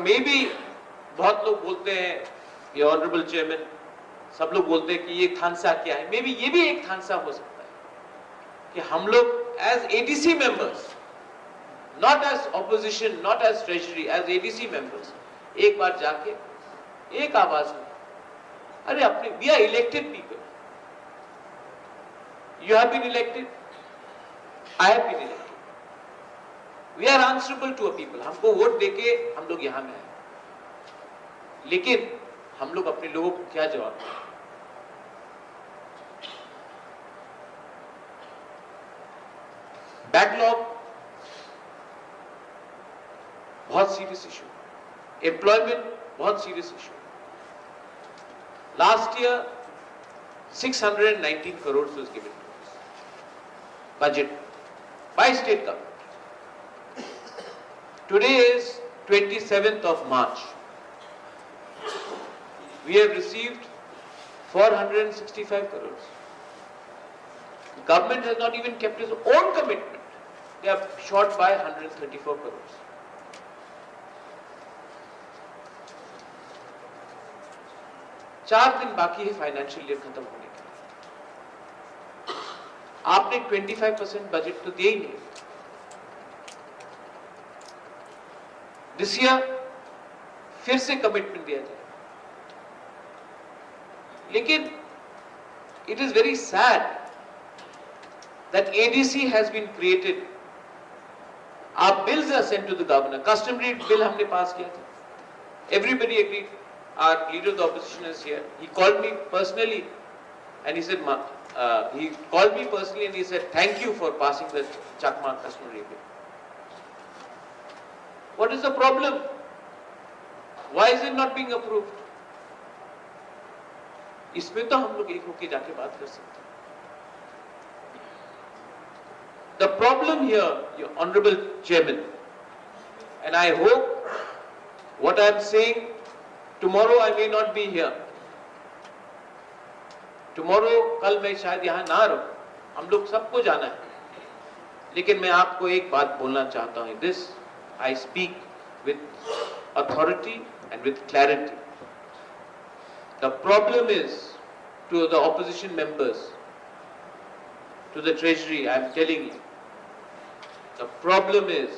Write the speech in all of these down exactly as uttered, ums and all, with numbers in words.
May be बहुत लोग बोलते हैं, ये ऑनरेबल चेयरमैन, सब लोग बोलते हैं कि ये थानसा क्या है। मे बी ये भी एक थानसा हो सकता है कि हम लोग as A D C members, not as opposition, not as treasury, as A D C members, एक बार जाके एक आवाज में, अरे, अपने, we are elected people, you have been elected, I have been elected, we are answerable to a people. हमको वोट देके हम लोग यहाँ में आए, लेकिन हम लोग अपने लोगों को क्या जवाब दें? बैकलॉग बहुत सीरियस इशू, एम्प्लॉयमेंट बहुत serious issue. Last year six hundred nineteen crores was given to us, budget by state government. Today is twenty-seventh of March. We have received four hundred sixty-five crores. Government has not even kept its own commitment. They are short by hundred thirty-four crores. चार दिन बाकी है financial year खत्म होने के। आपने twenty five percent budget तो दिया ही नहीं। दिस ईयर फिर से कमिटमेंट दिया जाए, लेकिन it is very sad that A D C has been created. Our bills are sent to the governor. Customary bill हमने पास किया था, everybody agreed. Our leader of the opposition is here. He called me personally and he said, "Ma-, uh, he called me personally and he said, 'Thank you for passing the Chakma customary bill.'" What is the problem? Why is it not being approved? इसमें तो हम लोग एक होके जाके बात कर सकते हैं। The problem here, your honorable chairman, and I hope what I am saying, tomorrow I may not be here. Tomorrow, कल मैं शायद यहाँ ना रहूँ, हम लोग सबको जाना है, लेकिन मैं आपको एक बात बोलना चाहता हूँ, this I speak with authority and with clarity. The problem is, to the opposition members, to the treasury, I am telling you, the problem is,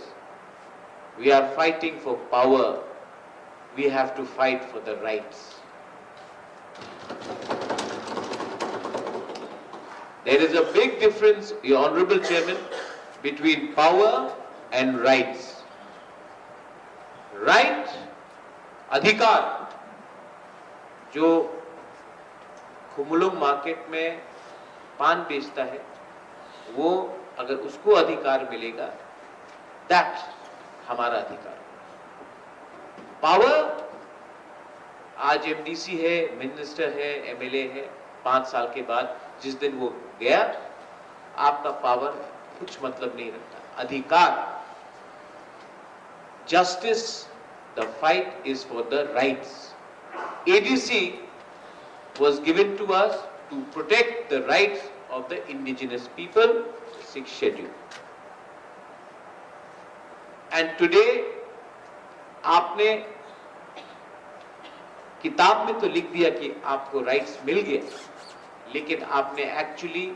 we are fighting for power, we have to fight for the rights. There is a big difference, your honorable chairman, between power and rights. Right, अधिकार, जो खुमुलुंग मार्केट में पान बेचता है, वो अगर उसको अधिकार मिलेगा, दैट हमारा अधिकार। पावर, आज एमडीसी है, मिनिस्टर है, एमएलए है, पाँच साल के बाद जिस दिन वो गया, आपका पावर कुछ मतलब नहीं रखता। अधिकार, justice, the fight is for the rights. A D C was given to us to protect the rights of the indigenous people, sixth schedule. And today, आपने किताब में तो लिख दिया कि आपको राइट्स मिल गया, लेकिन आपने एक्चुअली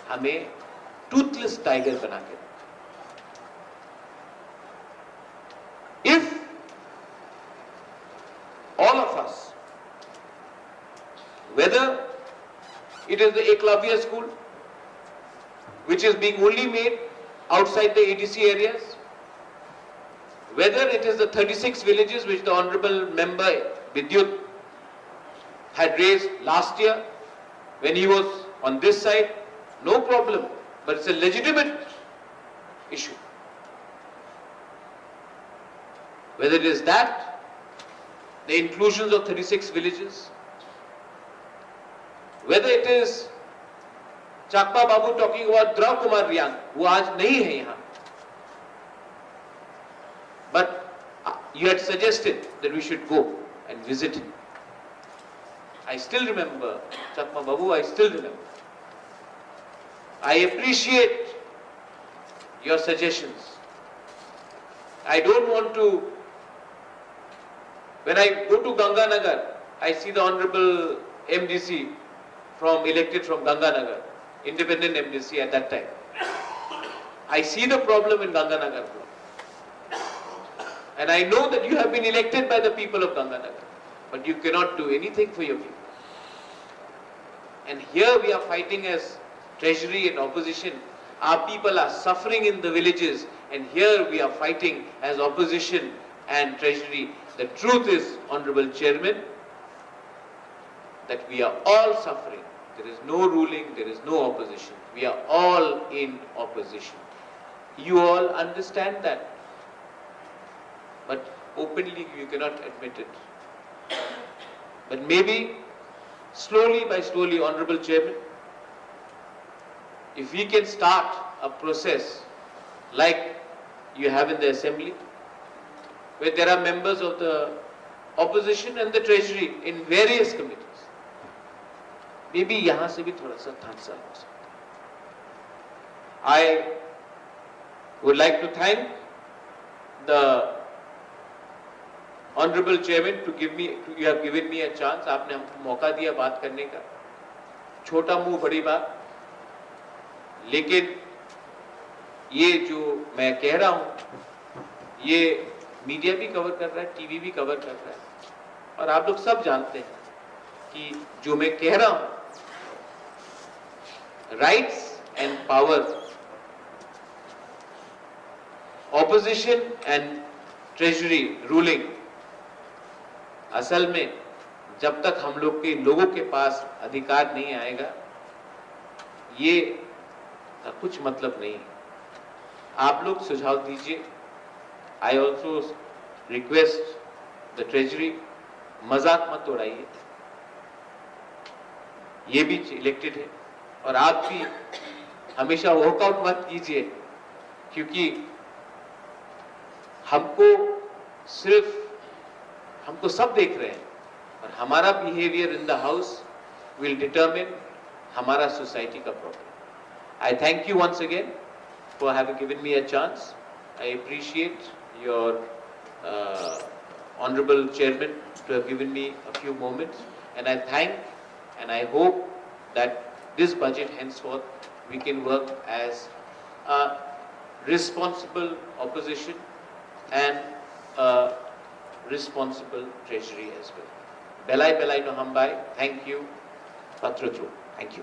हमें टूथलेस टाइगर बना के रखा। If all of us, whether it is the Eklavya school, which is being only made outside the A D C areas, whether it is the thirty-six villages which the honorable member Vidyut had raised last year when he was on this side, no problem, but it's a legitimate issue. Whether it is that, the inclusions of thirty-six villages, whether it is Chakma Babu talking about Draw Kumar Riang, वो आज नहीं है यहाँ, but, uh, you had suggested that we should go and visit him. I still remember, Chakma Babu, I still remember. I appreciate your suggestions. I don't want to When I go to Ganganagar, I see the Honorable M D C from, elected from Ganganagar, independent M D C at that time. I see the problem in Ganganagar block. And I know that you have been elected by the people of Ganganagar, but you cannot do anything for your people. And here we are fighting as treasury and opposition. Our people are suffering in the villages, and here we are fighting as opposition and treasury. The truth is, Honorable Chairman, that we are all suffering. There is no ruling, there is no opposition. We are all in opposition. You all understand that. But openly, you cannot admit it. But maybe, slowly by slowly, Honorable Chairman, if we can start a process like you have in the assembly, where there are members of the opposition and the treasury in various committees, maybe यहाँ से भी थोड़ा सा थान सा हो सकता है. I would like to thank the Honorable Chairman to give me, you have given me a chance, आपने हमको मौका दिया बात करने का. छोटा मुंह बड़ी बात, लेकिन ये जो मैं कह रहा हूँ, ये मीडिया भी कवर कर रहा है, टीवी भी कवर कर रहा है, और आप लोग सब जानते हैं कि जो मैं कह रहा हूँ, rights and power, opposition and treasury, ruling, असल में जब तक हम लोग के लोगों के पास अधिकार नहीं आएगा, ये का कुछ मतलब नहीं है. आप लोग सुझाव दीजिए. I also request the treasury, मजाक मत उड़ाइए. ये भी इलेक्टेड है, और आप भी हमेशा वॉकआउट मत कीजिए, क्योंकि हमको सिर्फ, हमको सब देख रहे हैं, और हमारा behaviour in the house will determine हमारा सोसाइटी का problem. I thank you once again for having given me a chance. I appreciate your uh, Honorable Chairman to have given me a few moments, and I thank and I hope that this budget henceforth we can work as a responsible opposition and a responsible treasury as well. Belai belai no hambai. Thank you. Patro chu. Thank you.